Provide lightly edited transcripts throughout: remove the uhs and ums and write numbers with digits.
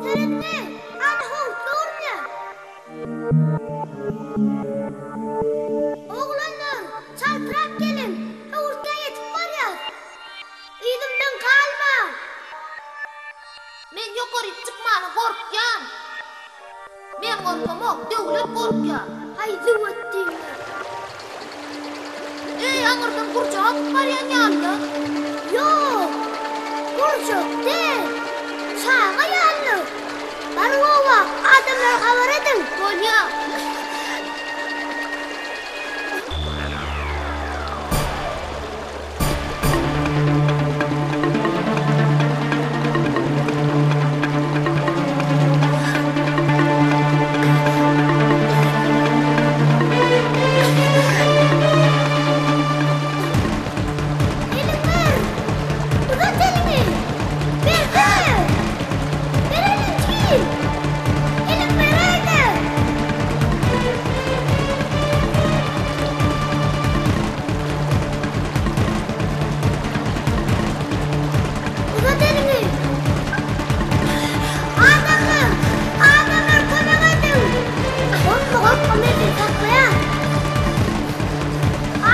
Serediň-eý, ana howutga görünýär. Oglanlar, çaltrak geliň, höwürtgä ýetip barýas. Yzymdan galmaň! Men ýokaryk çykmana gorkýan. Men gorkamok, Döwlet gorkýar. Haý, züwwetdinler! Eý, aňyrdan gurjak akyp barýan ýaly-da. Ýok, gurjak däl, çaga ýaly. Baryň oba, adamlara habar ediň. Bolýa. Eliňi ber! Uzat eliňi! Bersene! Ber eliňi jigim! Eliňi beräý-de! Uzat eliňi! Adamlar! Adamlar kömek ediň! Gorkma, gorkma, men seni saklaýan!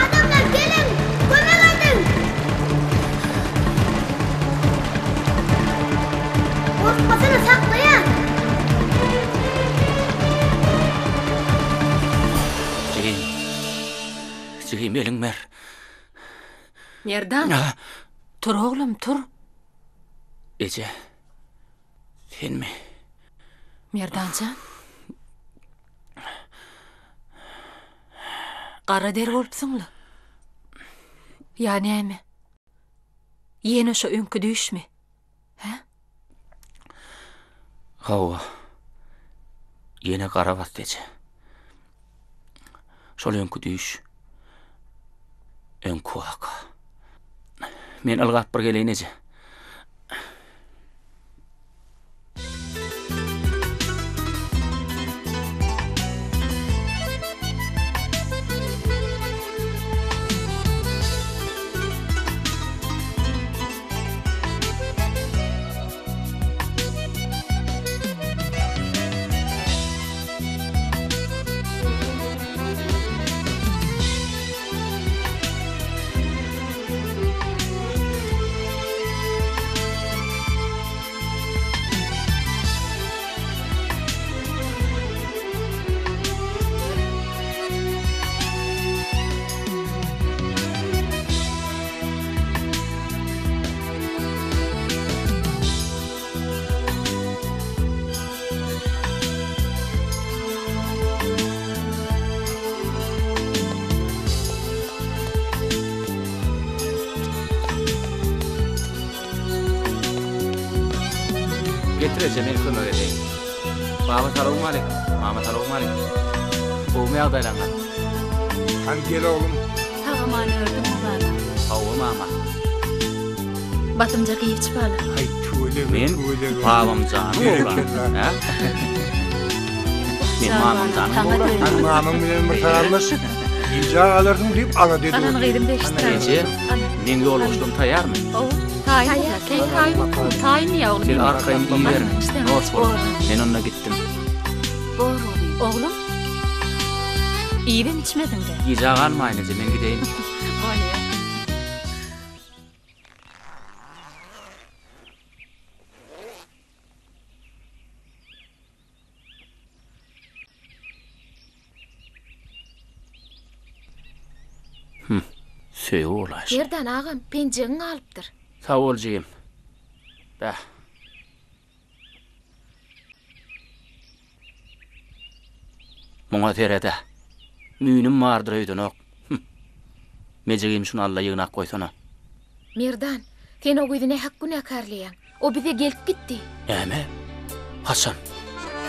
Adamlar geliň! Kömek ediň! Gorkmasana, saklaýan! Jigim. Jigim eliň ber. Merdan. Tur oglum, tur. Eje. Senmi? Merdan jan. Gara der bolupsyň-la. Ýa näme? Ýene şo öňki düýşmi? Hä? Hawa. Ýene gara basdy eje. Şol öňki düýş. Öňki waka. Men ylgap bir geleýin eje. Getir eje men kömek edeýin. Baba salowmaleýkim. Mama salowmaleýkim. Gowumy ýagdaýlaryňyz? Hany gel oglum. Sag-aman ördüňmi baba? Hawa mama. Basymja giýip bala. Haý tüweleme Men tüweleme. babamjanyň oglan. Berekella. Hä? Men mamamjanyň oglan. Hany mamaň bilen bir salamlaş. Gijä galarsyň diýip alada edip Alan otyr. gyzym degişdi. Eje, meň ýolbaşlygym taýýarmy? Ow, taýyn bolýar. Taýyn, taýyn ýa oglum. Siz arkaýyn iýiberiň. Noş boluň. Men onda gitdim. Bor oglum. Oglum? Iýibem içmediň-dä. Gijä galmaýyn eje, men gideýin. Bolýar. Hum, söýgi bolaýşy. Merdan agam, penjegiň galypdyr. Sag bol jigim. Bäh. Muňa sered-ä. Müýnüm bardyr öýdenok. Hum. Mejigim şuny Alla ýygnap goýsana. Merdan, sen o gyzy nähak günäkärleýäň. O bize gelip gitdi. Näme? Haçan?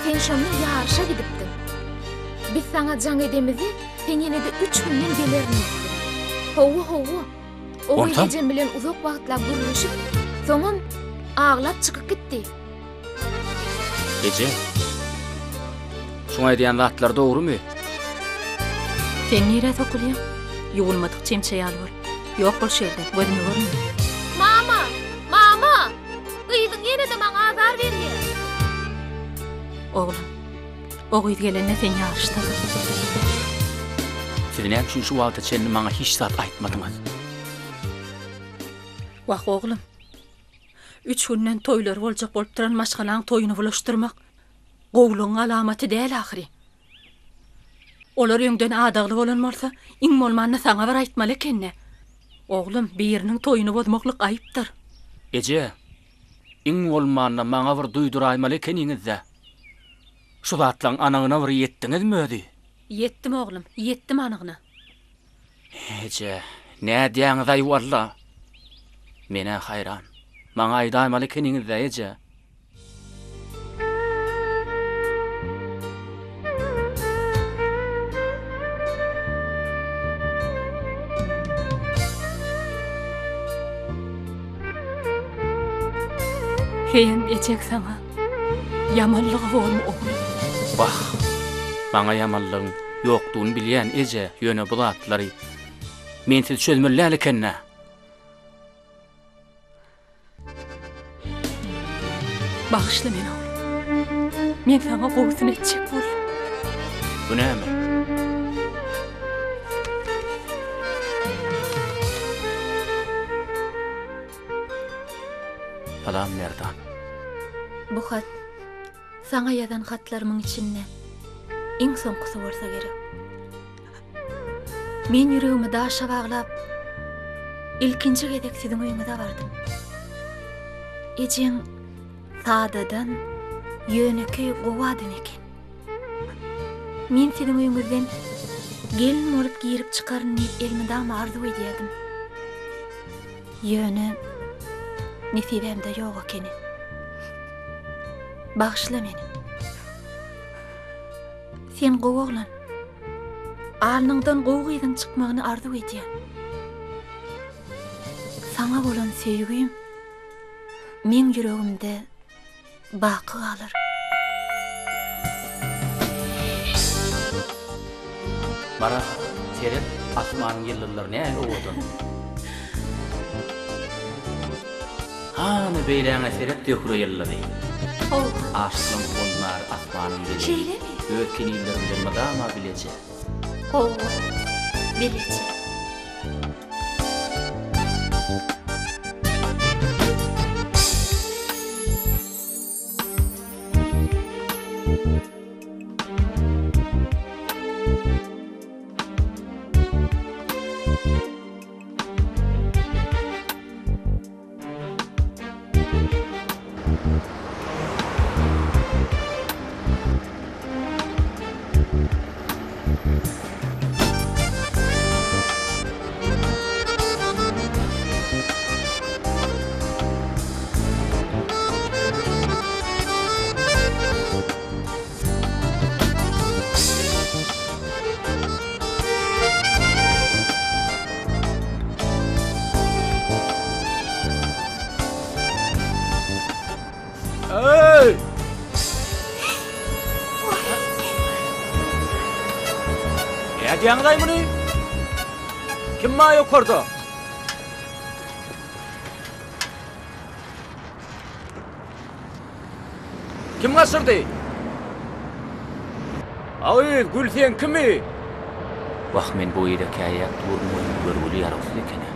Sen şonda ýaryşa gidipdiň. Biz saňa jaň edemizde, sen ýene-de üç günden gelerin diýipdiň. Hawa, hawa. O gyz Onsoň? ejem bilen uzak wagtlap gürleşip, soňam aglap çykyp gitdi. Eje. Şuň aýdýan zatlary dogrumy? Sen nirä sokulýaň? Ýuwulmadyk çemçe ýaly bolup. Ýok bol şu ýerden, gözüme görünme. Mama! Mama! Gyzyň ýene-de maňa. Oglum, o gyz gelende sen ýaryşdadyň. Siz näme üçin şu wagta çenli maňa hiç zat aýtmadyňyz? Wah, oglum. Üç günden toýlary boljak bolup duran maşgalaň toýuny bulaşdyrmak gowulygyň alamaty däl ahyry. Olar öňden adagly bolan bolsa, iň bolmanda saňa bir aýtmaly eken-dä. Oglum, biriniň toýuny bozmaklyk aýypdyr. Eje, iň bolmanda maňa bir duýduraýmaly ekeniňiz-dä. Şu zatlaň anygyna bir ýetdiňizmi özi? Ýetdim, oglum, ýetdim anygyna. Eje, nädýäňiz-aý walla? Men-ä haýran. Maňa aýdaýmaly ekeniňiz-dä, eje. Heýem ejeň saňa ýamanlygy bormy oglum? Wah, maňa ýamanlygyň ýokdugyny bilýän eje, ýöne bu zatlary mensiz çözmeli däl eken-dä. Bagyşla meni oglum. Men saňa gowusyny etjek boldum. Bu näme? Salam Merdan. Bu hat saňa ýazan hatlarymyň içinde iň soňkusy bolsa gerek. Men ýüregimi daşa baglap, ilkinji gezek siziň öýüňize bardym. Ejeň sadadan, ýönekeý gowy adam eken. Men siziň öýüňizden gelin bolup girip çykaryn diýip elmydama arzuw edýärdim. Ýöne nesibämde ýok ekeni. Bagyşla meni. Sen gowy oglan. Alnyňdan gowy gyzyň çykmagyny arzuw edýän. Saňa bolan söýgim meň ýüregimde baky galar. Maral, seret, asmanyň ýyldyzlary nähili owadan. Hany beýläňe seret Zöhre ýyldyzy. Hawa. Aşyklaň honnary asmanyň beleýi. Şeýlemi? Öz kenizleri bilen mydama bileje. Hawa, bileje. Eý! Nädýäňiz-aý muny? Kim bar ýokarda? Kim gaçyrdy? Agyz, gül seňkimi? Wah, men bu gyza käýäp durun welin görgüli ýarawsyz eken-ä.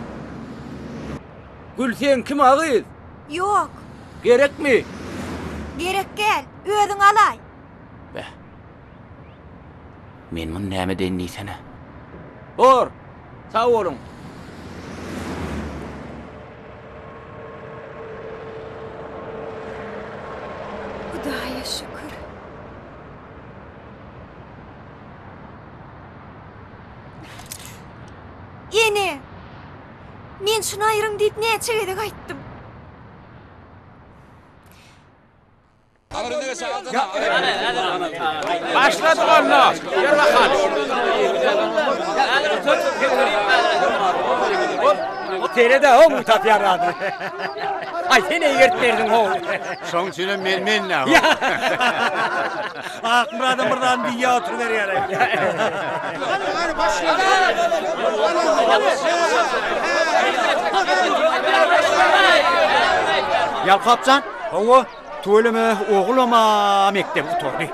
Gül seňkimi, agyz? Ýok. Gerekmi? Gerek däl, özüň alaý. Beh. Men muny näme edeýin diýsene. Bor, sag boluň. Hudaýa şükür. Ene, men şuny aýryň diýip näçe gezek aýtdym. Başladyk onda. Gel bakalım. Sere de o mu tapýar ady. Ay sen eýgert berdiň ho. Şoň üçinem men men nä. Akmyradam bir zat diýýä oturyberýär. Hany başladyk. Ýalkapjan. Hawa. Tüweleme, ogulam-a mekdebi gutardy.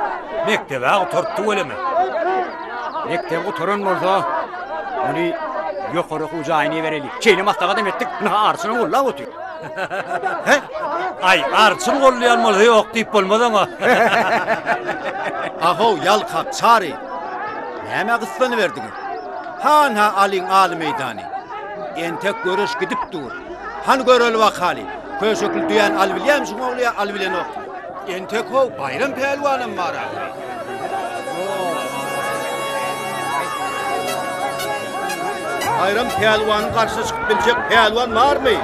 Mekdeb-ä gutaryp tüweleme. Mekdebi gutaran bolsa, ony ýokary okuw jaýyna ibereli. Şeýle maslahatam etdik, ynha Arçynam gollap otyr. He? Aý, Arçyn gollaýan bolsa ýok diýip bolmaz oňa. Ahow, Ýalkap, Çary! Nämä gyssanyberdiňiz? Han-ha alyň aly meýdany. Entek göreş gidip dur. Hany göreli bakaly, köşekli düýäni alybilýämi şuň ogly ýa alybilenokmy? Entek how Baýram pälwanam bar ahyry. Baýram pälwanyň garşysyna çykyp biljek pälwan barmy?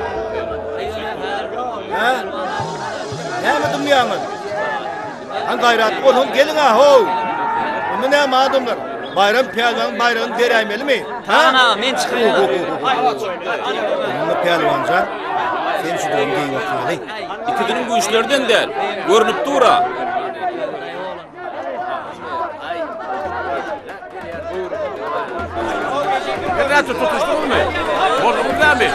Hä? Näme dymýaňyz? Hany gaýrat bolsun geliň-ä how! Onda näme adamlar, Baýram pälwanyň baýragyny beräýmelimi? Tagan aga, men çykaýyn. Onda pälwan jan, sen şu dony geýip oturmaly. Ikisiniň güýçleri deň däl, görnüp dur-a. Birnäçe tutuşdyňyzmy? Bolduňyz dämi?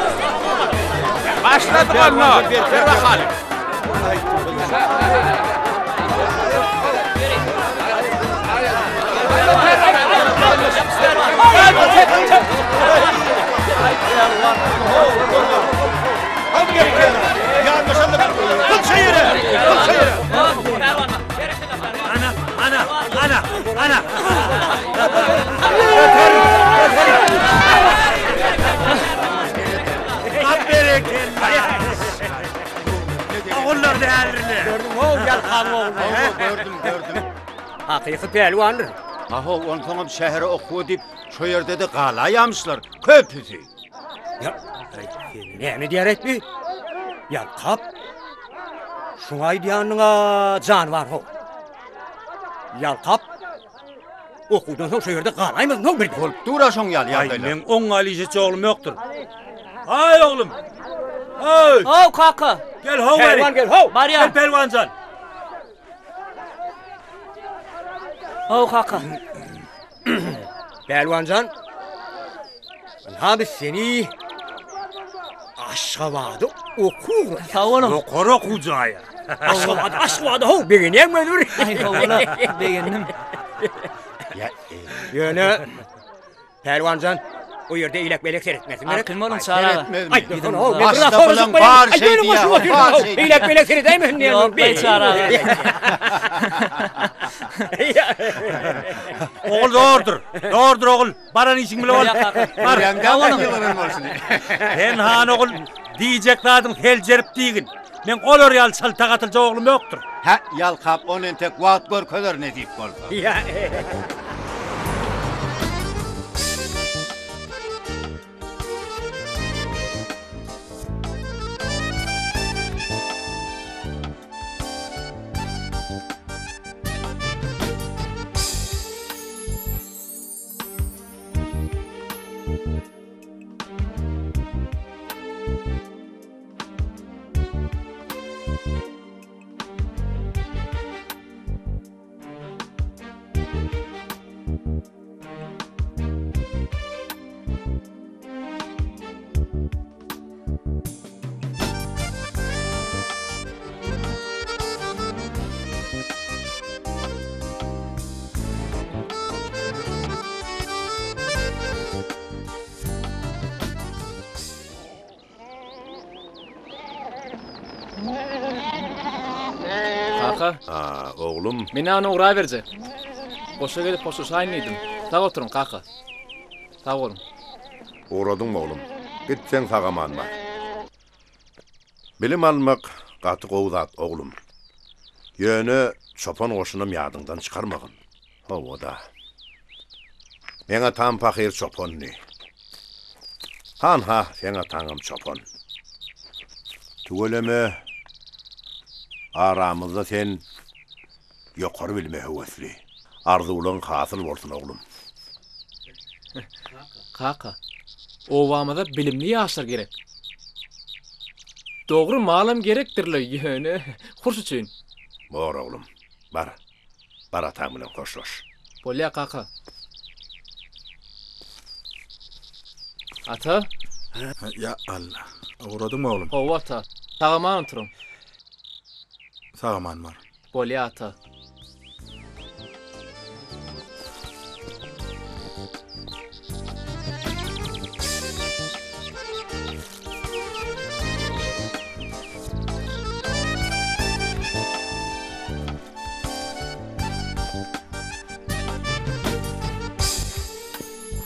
Başladyk onda. Ber bakaly. Ana, ana, ana, ana. Ogullar dälirli. Gördüň how ýalkaň ogluny. Hawa, gördüm, gördüm. Hakyky pälwandyr. Ahow, onsoňam şähere okuwa diýip, şo ýerde-de galaýamyşlar, köpüsi. Ýa, näme diýer etdi? Ýalkap. Şuňa aýdýanyňa jan bar how. Ýalkap. Okuwdan soň şo ýerde galaýmasyn how birden. Bolup dur-a şoň ýaly Aý, ýagdaýlar. meň oň ýaly işe oglum ýokdur. Aý, oglum. Aý. How, kaka. Gel how beri. Pälwan gel how. Barýan. Gel pälwan jan. How, kaka. Pälwan jan. Ynha biz seni Aşgabada okuw ugradýas. Sag boluň. Ýokary okuw jaýa. Aşgabada, Aşgabada how, begenýäňmi özi bir? Aý, hawa-la, begendim. Ýöne Pälwan jan, o ýerde eýläk-beýläk seretmersiň gerek. Arkaýyn boluň, Çary aga. Seretmezmi? Aý, dursana, how, men bir Başda zat sorajak bilen bolýan. bar Aý, şeý ýöne diýýär, goşup otyrsyň, bar how, şeý eýläk-beýläk seredäýmesin diýen Ýok, baý, Çary aga. Ogul zordur. Zordur ogul. Baran işiň bile bol. Bar. Sen han ogul, diýjek zadyň seljerip diýgin. Meň olar ýaly çalta gatyljak oglum ýokdur. Hä, ýalkap, ony entek wagt görkezer nesip bolsa. Kaka. Ha, oglum. Men ony ugraberjek. Goşa gelip hoşlaşaýyn diýdim. Sag oturyň, kaka. Sag boluň. Ugradyňmy, oglum? Gitseň sag-aman bar. Bilim almak gaty gowy zat, oglum. Ýöne çopan goşunam ýadyňdan çykarmagyn. Hawa-da. Meň atam pahyr çopandy. Hanha, seň ataňam çopan. Tüweleme, aramyzda sen ýokary bilime höwesli. Arzuwlaň hasyl bolsun, oglum. Kaka, obamyza bilimli ýaşlar gerek. Dogry malam gerekdir-le, ýöne hurş üçin. Bor, oglum, bar. Bar ataň bilen hoşlaş. Bolýa kaka. Ata. Ýa Alla. Ugradyňmy oglum? Hawa ata. Sag-aman oturyň. Sag-aman bar. Bolýa ata.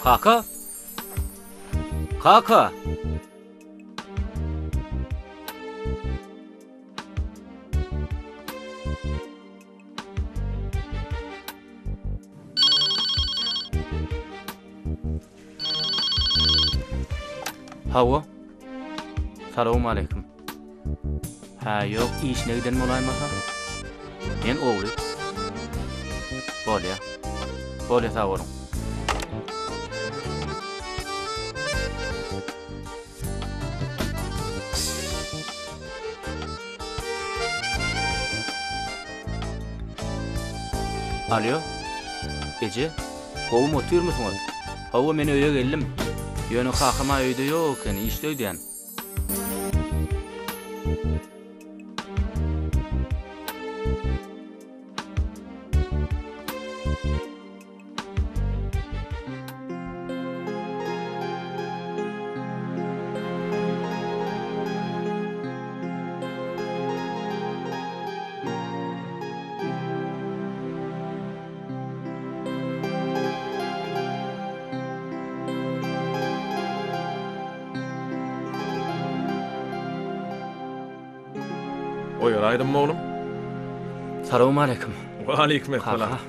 Kaka? Kaka! Hawa. Salowmaleýkim. Hä, ýok, işine giden bolaýmasa. Men ogly. Bolýa. Bolýa, sag boluň. Alýo. Eje, gowumy otyrmysyňyz? Hawa, men öýe geldim. Ýöne kakam-a öýde ýok ekeni, işde öýdýän. Oýaraýdym oglum. Salowmaleýkim. Waleýkim essalam. Kaka,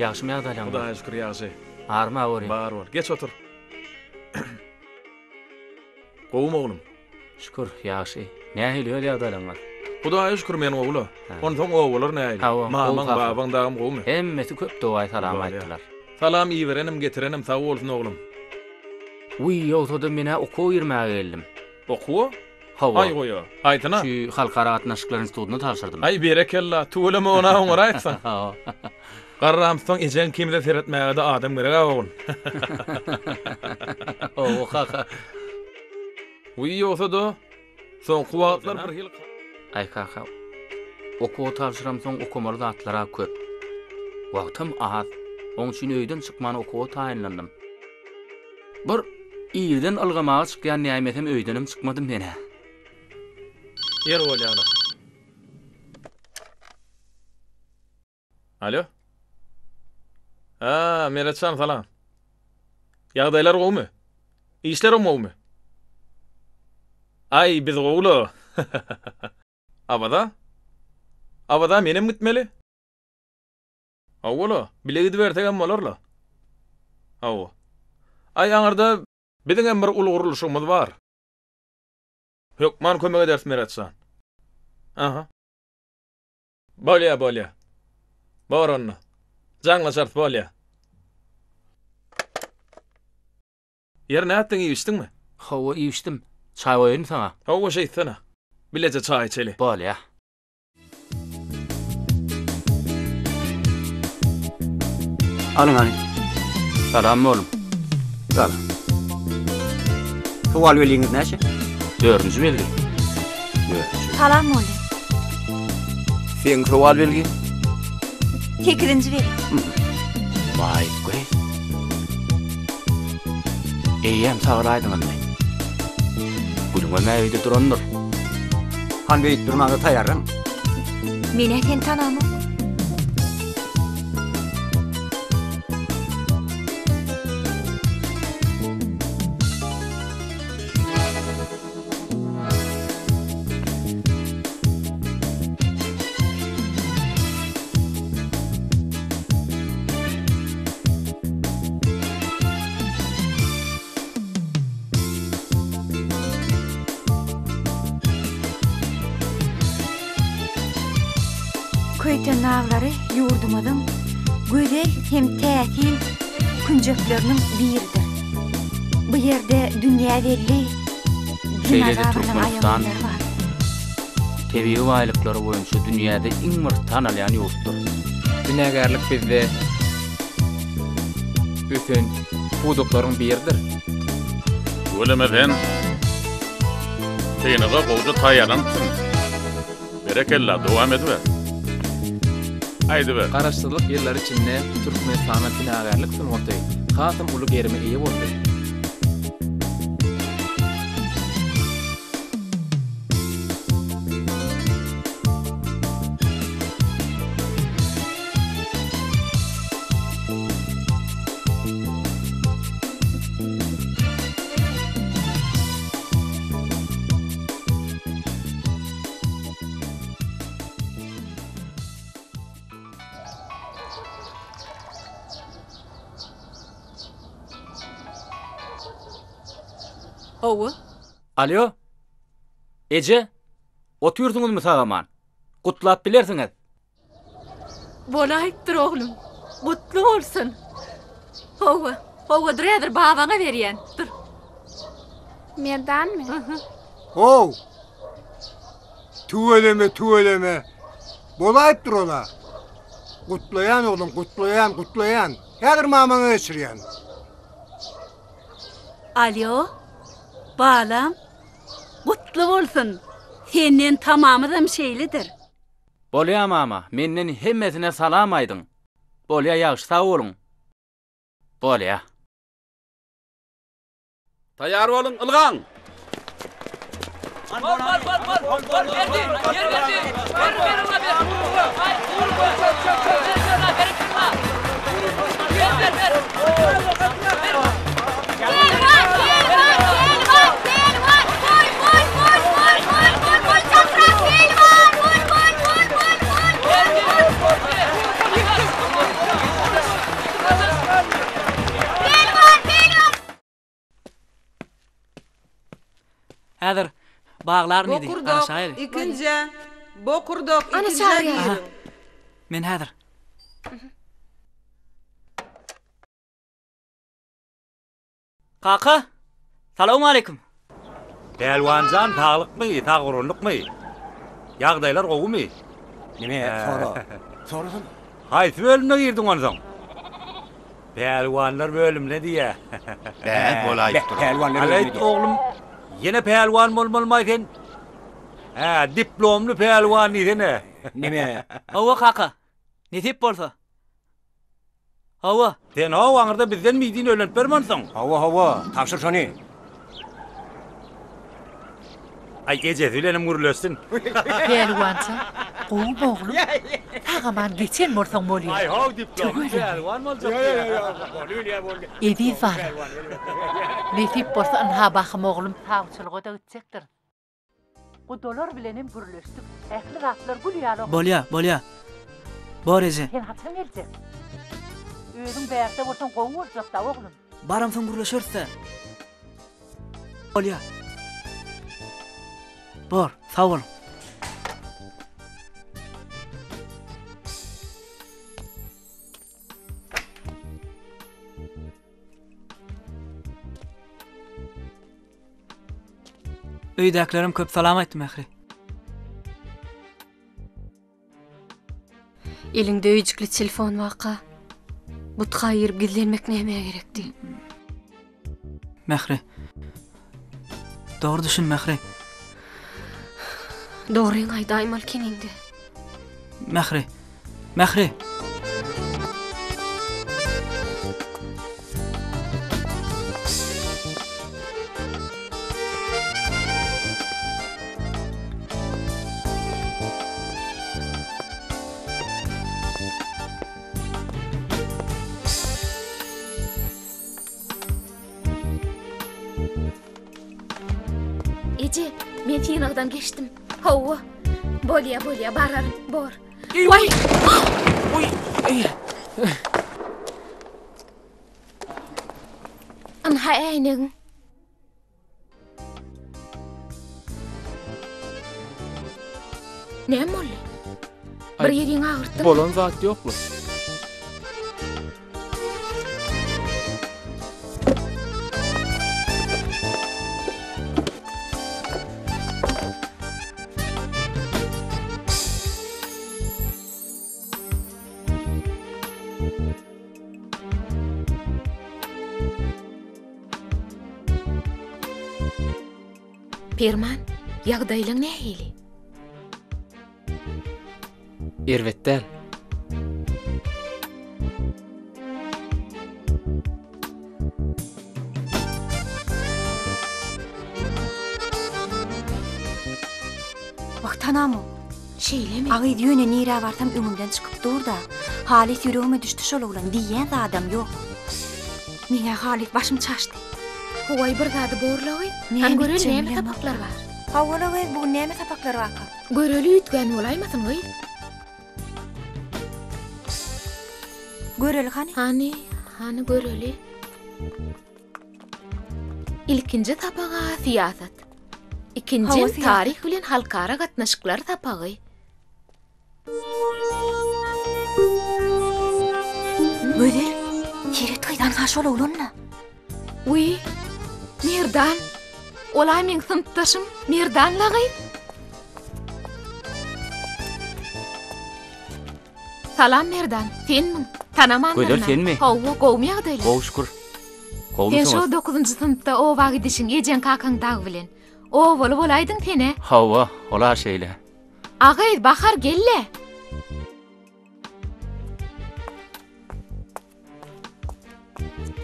ýagşymy ýagdaýlaň? Hudaýa şükür ýagşy. Barmy awyryň? Bar bol. Geç otur. Gowumy oglum? Şükür, ýagşy. Nähili öz ýagdaýlaň bar? Hudaýa şükür men gowula. Onsoň obalar nähili? Hawa, gowy Mamaň, kaka. babaň dagam gowumy? Hemmesi köp dogaý salam aýtdylar. Salam iberenim, getirenim sag bolsun oglum. Wiý, ýogsa-da men-ä okuwa girmäge geldim. Okuwa? Hawa. Aý goýa. Aýtsana. Şu Halkara gatnaşyklar institutyna tabşyrdym. Aý berekella, tüweleme ona oňaraýypsyň. Hawa. Garramsoň ejeň ikimize seretmäge-de adam gerek-ä ogul. Hawa kaka. Wiý ýogsa-da, soňky wagtlar bir hili. Aý kaka, okuwa tabşyramsoň okamaly zatlar-a köp. Wagtam az. Oň üçin öýden çykman okuwa taýynlandym. Bir irden ylgamaga çykýan näýmesem öýdenem çykmadym men-ä. Ýer bolýar-la. Alo. Ha, Meretjan salam. Ýagdaýlar gowumy? Işlerem gowumy? Aý, biz gowula. Awaza? Awaza menem gitmeli. Hawa-la, bile gidibersegem bolar-la. Hawa. Aý, aňyrda biziňem bir uly gurluşygymyz bar. Hökman kömek ederis Meretjan. Aha. Bolýa, bolýa. Bor onda. Jaňlaşarys, bolýa. Ýeri nätdiň, iýip-içdiňmi? Hawa, iýip-içdim. Çaý goýaýynmy saňa? Hawa, şeýtsene. Bileje çaý içeli. Bolýa. Alyň hany. Salam oglum. Salam. Sowal belgiňiz näçe? Dördünji belgi. Dördünji. Salam mugallym. Seň sowal belgiň? Sekizinji belgi. Waý, goý. Eýýäm saglaýdyňyzmy? Gülüňem öýde durandyr. Han beýik durmaga taýýarlaň. Men-ä seni tanamok. Köýten daglary ýurdumyzyň gözel hem täsin künjekleriniň biridir. Bu ýerde dünýä belli Şeýle-de dinozawrlaryň Türkmenistan aýagyzlary bar. tebigy baýlyklary boýunça dünýäde iň bir tanalýan ýurtdur. Binagärlik bizde ösen pudaklaryň biridir. Tüweleme sen synaga gowja taýýarlanypsyň. Berekella, dowam ediber. Aýdyber. Garaşsyzlyk ýyllary içinde Türkmenistanda binagärlik sungaty hasam uly gerime eýe boldy. Hawa. Alýo. Eje, otyrsyňyzmy sag-aman? Gutlap bilersiňiz. Bolaýypdyr oglum. Gutly bolsun. Hawa, hawa dur häzir babaňa berýän. Dur. Merdanmy? How! Tüweleme, tüweleme. Bolaýypdyr ol-a. Gutlaýan oglum, gutlaýan, gutlaýan. Häzir mamaňa geçirýän. Alýo, balam, gutly bolsun. Senden tamamyzam şeýledir. Bolýa mama, menden hemmesine salam aýdyň. Bolýa ýagşy sag boluň. Bolýa. Taýýar boluň, ylgaň! Häzir baglaryn idi, Bokurdak garaşaýly. ikinjä. Bokurdak Ana ikinjä çagyrýar. giriň. Men häzir. Kaka, salowmaleýkim. Pälwanjan saglykmy, sag-gurgunlykmy? Ýagdaýlar gowumy? Neme, sora. Sorasana. Haýsy bölümine girdiň onsoň? Pälwanlar bölümine diýýä. Bä, bolaýypdyr. Pälwanlar Aleýt bölümine diýýä. oglum, ýene pälwan bolmalymaý sen? Hä, diplomly pälwan diýsene. Neme? Hawa kaka, nesip bolsa. Hawa. Sen how aňyrda bizden midin ölenip berme onsoň. Hawa hawa, tabşyr şony. Aý ejesi bilenem gürleşsin. Pälwanjan, gowumy oglum? Sag-aman geçen bolsaň bolýar. Aý how diplomly pälwan boljak diýýä. Eziz balam. Nesip bolsa ynha bahym oglum sawçylyga-da gitjekdiris. Gudalar bilenem gürleşdik. Ähli zatlar gül ýaly oglum. Bolýa, bolýa. Bor eje. Sen haçan geljek? Özüň bärde bolsaň gowy boljak-da oglum. Baramsoň gürleşeris-dä. Bolýa. Bor, sag boluň. Öýdäkilerem köp salam aýtdy Mähri. Eliňde öýjükli telefon barka, butga girip gizlenmek nämä gerekdi? Mähri. Dogry düşün Mähri. Dogryňy aýdaýmaly keniňde. Mähri. Mähri. Eje, men synagdan geçdim. Hawa. Bolýa, bolýa, bararyn. Bor. Waý! Ynha äýnegiň. Näme boldy? Bir ýeriňi agyrtdyňmy? Bolan zat ýokmy? Perman, ýagdaýlaň nähili? Erbet däl. tanamok. Şeýlemi? A gyz ýöne nirä barsam öňümden çykyp dur-da. Halys ýüregime düşdi şol oglan, diýýän zadam ýok. Meň-ä halys başym çaşdy. Howaý bir zady borla gyz. Näme Hany göreli etjegimi näme bilemok. sapaklar bar. Hawa-la gyz, bu gün näme sapaklar barka? Göreli üýtgän bolaýmasyn gyz. Göreli hany. Hany, hany göreli. Ilkinji sapaga syýasat. Ikinjem taryh bilen halkara gatnaşyklar sapagy. Gözel, seret gyz, anha şol oglan-la. Wiý, Merdan. Ol-a meň synpdaşym, Merdan-la gyz. Salam Merdan, senmiň? Tanamandyryn. Gözel senmi? Hawa, gowumy ýagdaýlar? Gowy şükür. Sen Gowumysyňyz? şo dokuzynjy synpda oba gidişiň ejeň kakaň dagy bilen. Obaly bolaýdyň sen-ä. Hawa, ol-a şeýle. A gyz, Bahar gel-le.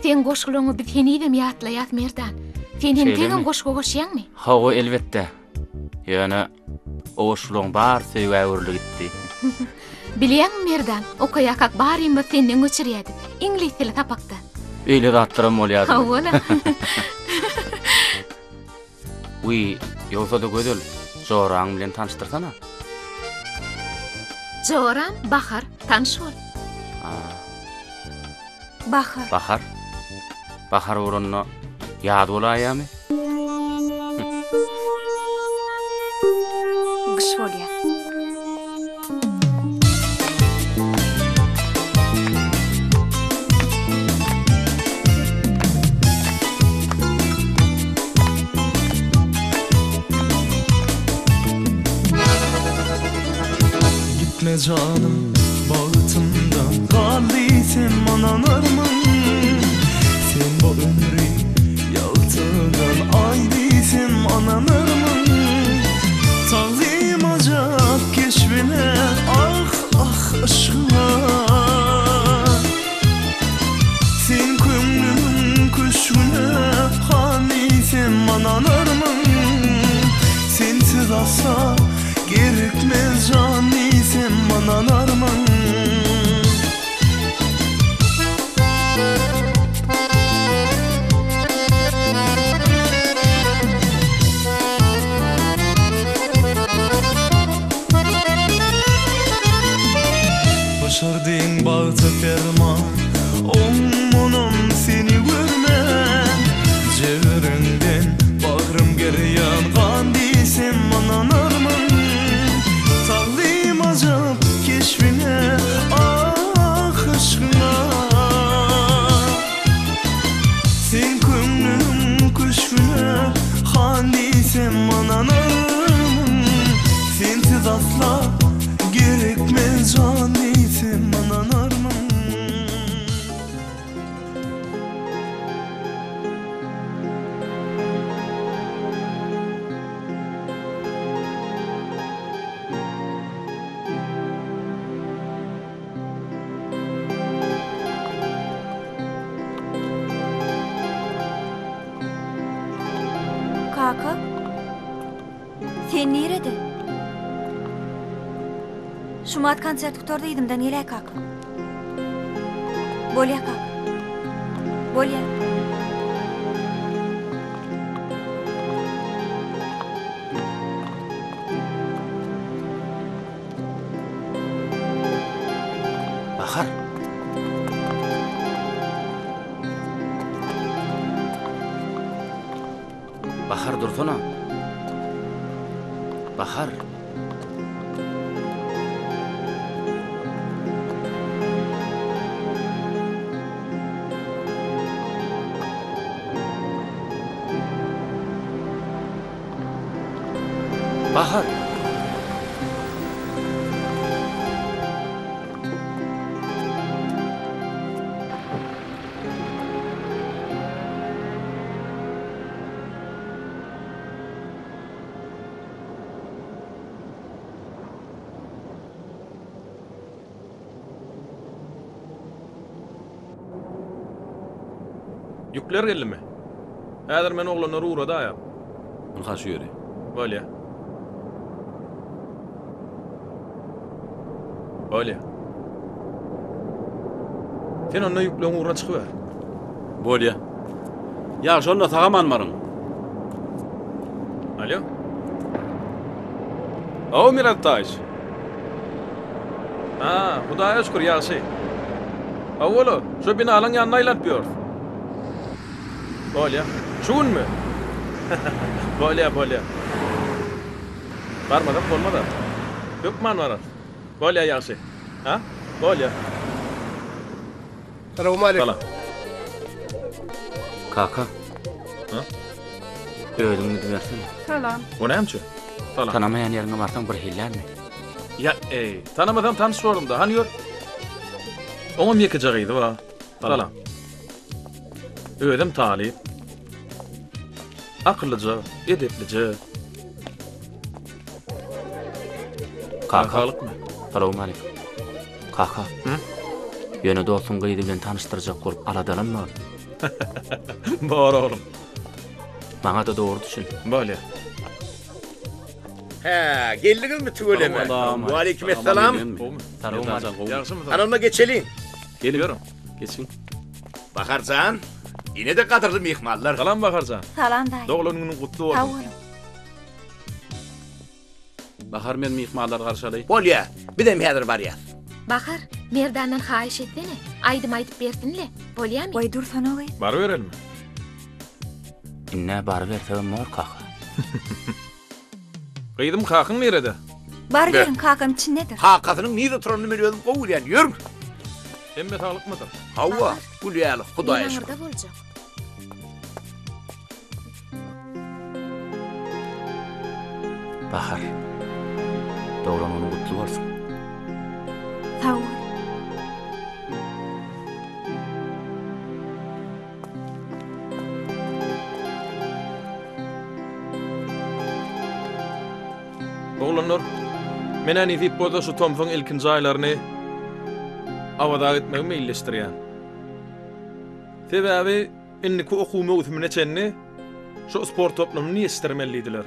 Seň goşgularyňy biz henizem ýatlaýas Merdan. Sen entegem goşgy goşýaňmy? Hawa, elbetde. Ýöne o goşgularyň bary söýgä öwrüldi gitdi. Bilýäňmi Merdan, okaýakak barymyz senden göçürýädik. Iňlis dili sapakda. Öýle zatlaram bolýardy. Hawa-la. Wiý, ýogsa-da Gözel, joraň bilen tanyşdyrsana. Joram Bahar, tanyş bol. Bahar. Bahar. Bahar bolanda ýaz bolaýýamy? Gyş bolýar. Gitme janym bagtymdan gal diýsem ynanarmyň Sen bu ömri ýagtydan aý diýsem ynanarmyň Tagzym ajap keşbine ah ah yşgyňa Sen köňlümiň köşgüne han diýsem ynanarmyň? Sensiz asla gerekmez jan diýsem ynanarmyň? Başardyň bagta perman, Oň-munam seni görmän. Jebriňden bagrym gerýän, Gan diýsem ynanarmyň? Tagzym ajap keşbiňe, Ah, yşkyňa. Sen köňlümiň köşgüne, Han diýsem ynanarmyň? Sensiz asla gerekmez jan diýsem ynanarmyň? Kaka, sen nirede? Şumat konsert gutardy yzymdan geläý kaka. Bolýa kaka. Bolýa. Bahar. Bahar dursana. Bahar. Bahar. Ýükler geldimi? Häzir men oglanlary ugradaýam. Ynha şu ýeri. Bolýa. Bolýa. Sen onda ýükleň ugruna çykyber. Bolýa. Ýagşy onda sag-aman baryň. Alýo. Hawa Myrat Taýyç. Ha, Hudaýa şükür ýagşy. Hawa-la, şo binalaň ýanyna aýlanyp ýörüs. Bolýa. Şu günmi? Bolýa, bolýa. Barmasak bolmaz-a. Hökman bararys. Bolýa ýagşy. Ha? Bolýa. Salowmaleýkim. Salam. Kaka. Ha? Özüň gidibersene. Salam. O näme üçin? Salam. Tanamaýan ýeriňe barsaň bir hillärmi? Ýa, eý, tanamasam tanyş borun-da. Hany ýör. Oňam ýekeje gyzy bar. Salam. Özem talyp. Akyllyja, edeplije. Kaka. Saglykmy? Salowmaleýkim. Kaka. Ýöne dostuň gyzy bilen tanyşdyrjak bolup aladalanma. Bor oglum. Maňa-da dogry düşün. Bolýa. Hä, geldiňizmi tüweleme? Waleýkim essalam. Ýagşymysyň? Hany onda geçeliň. Geliň. Ýörüň. Geçiň. Bahar jan, ine-de gadyrly myhmanlar. Salam Bahar jan. Salam daýy. Doglan günüň gutly bolsun. Sag boluň. Bahar men myhmanlary garşy alaý. Bolýa, bizem häzir barýas. Bahar, Merdandan haýyş etsene, aýdym aýdyp bersin-le, bolýamy? Goý dursana gyz. Baryberelimi? Indi-ä barybersegem bor kaka. Gyzym kakyň nirede? Baryberiň kakam içindedir. Kakasynyň nirede turanyny men özüm gowy bilýän. Ýörüň. Hemme saglykmydyr? Hawa, gül ýaly, Hudaýa Men şükür. aňyrda boljak. Bahar. Doglan günüň gutly bolsun. Sag bol. Oglanlar, men-ä nesip bolsa şu tomsuň ilkinji aýlaryny Awaza gitmegi meýilleşdirýän. Sebäbi indiki okuw möwsümine çenli şu sport toplumyny ýetişdirmeli diýdiler.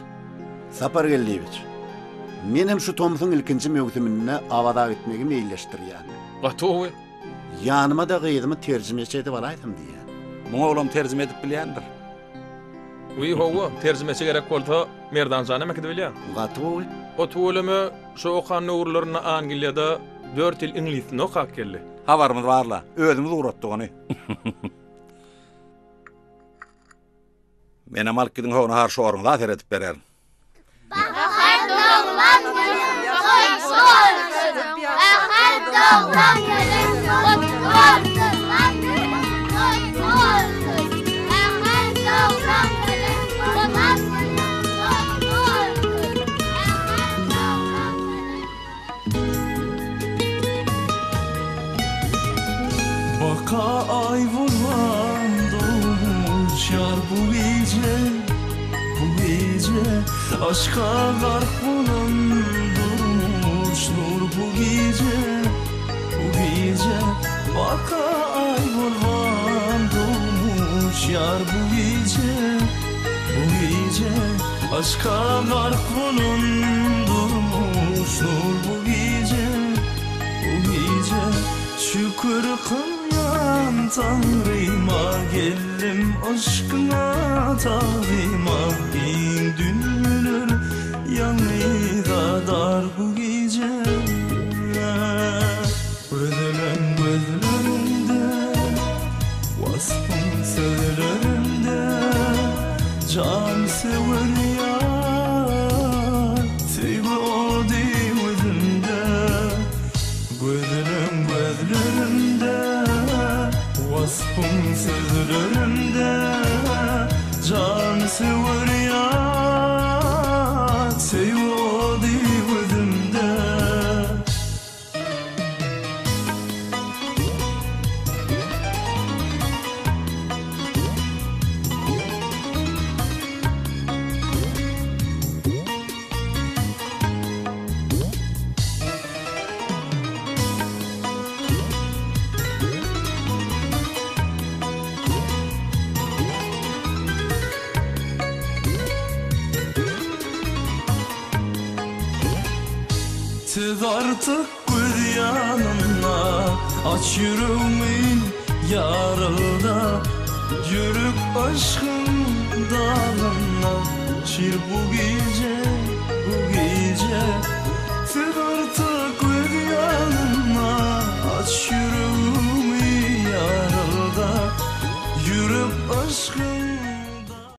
Sapar Geldiýewiç, menem şu tomsuň ilkinji möwsüminde Awaza gitmegi meýilleşdirýän. Gaty gowy. Ýanyma-da gyzymy terjimeçi edip alaýsam diýýän. Muňa olam terjime edip bilýändir. Wiý, hawa, terjimeçi gerek bolsa, Merdan janam äkidibilýär. Gaty gowy. O tüweleme şo okan döwürlerinde Angliýada dört ýyl iňlis dilini okap geldi. Habarymyz bar-la, özümiz ugratdyk ony. Menem alyp gidiň ho nahar şoruňyza seredip bererin. Bahar doglan günüň gutly bolsun! Bahar doglan günüň gutly bolsun! Gutly bolsun! Bahar doglan günüň doglan günüň gutly bolsun! Bahar doglan günüň. Baka aý bolan dolmuş ýar bu gije, bu gije Aşka gark bolan durmuş nur bu gije, bu gije Baka aý bolan dolmuş ýar bu gije, bu gije Aşka gark bolan durmuş nur bu gije, bu gije Şükür kylýan Taňryma geldim yşkyňa tagzyma Giň dünýeler ýalňyza dar bu gije Gözlem gözlerinde waspyň sözlerinde Jan söwer ýar söýgi ody gözümde Gözleň gözlerimde, waspyň sözlerimde, Jan söwer ýar, söýgi ody gözümde. Siz artyk göz. ýanynda Aç ýüregimi ýarylda Ýürek yşgyň dagynda Şir bu gije, bu gije Sen artyk öz ýanynda Aç ýüregimi ýarylda Ýürek yşgyň.